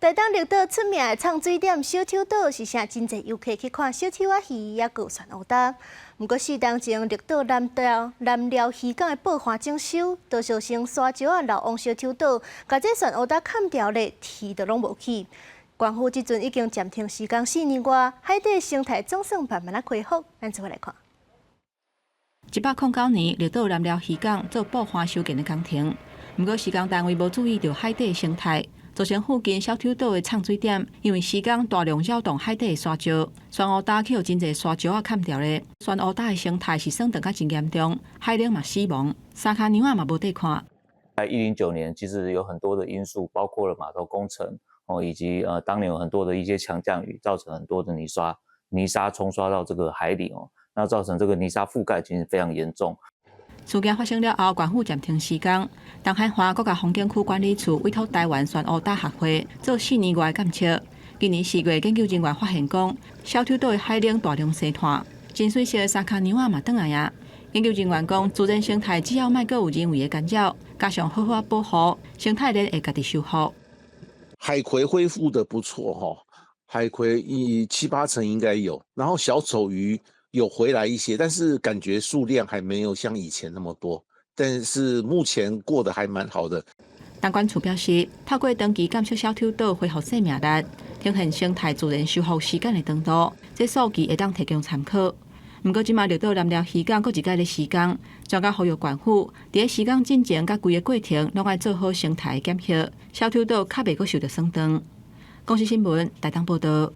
台東綠島出名的藏水點小丑島是啥？真濟遊客去看小丑仔魚，抑閣有玄烏焦。毋過4冬前綠島南寮南寮漁港的布岸整修，造成沙石仔流往小丑島，共這玄烏焦崁牢咧，魚都攏無去。縣府這陣已經暫停施工4年外，海底生態總算慢慢仔恢復。咱做伙來看。109年，綠島南寮漁港做布岸修建的工程，毋過施工單位無注意著海底生態。造成附近小丑島的藏水點，因為施工大量擾動海底的沙石，玄烏焦去予真濟沙石仔崁牢咧。玄烏焦的生態是損斷甲真嚴重，海鯪嘛死亡，三跤娘仔嘛無得看。在109年，其實有很多的因素，包括了碼頭工程哦，以及當年有很多的一些強降雨，造成很多的泥沙沖刷到這個海裡哦，那造成這個泥沙覆蓋其實非常嚴重。事件發生了後，縣府暫停施工，東海岸閣共風景區管理處委託臺灣玄烏焦學會做4年外的監測。今年4月，研究人員發現講，小丑島的海鯪大量生湠，深水色的三跤娘仔嘛轉來啊。研究人員講，自然生態只要莫閣有人為的干擾，加上好好保護，生態鏈會家己修復。海葵恢復得不錯哈，海葵一七八成應該有，然後小丑魚有回來一些，但是感覺數量還沒有像以前那麼多，但是目前過得還蠻好的。東管處表示，透過長期監測小丑島恢復生命力，呈現生態自然修復時間的長度，這數據會當提供參考。毋過，這馬綠島南寮漁港閣一擺咧施工，專家呼籲縣府佇咧施工進前佮規个過程，攏愛做好生態檢核，小丑島較袂閣受著損斷。公視新聞台東報導。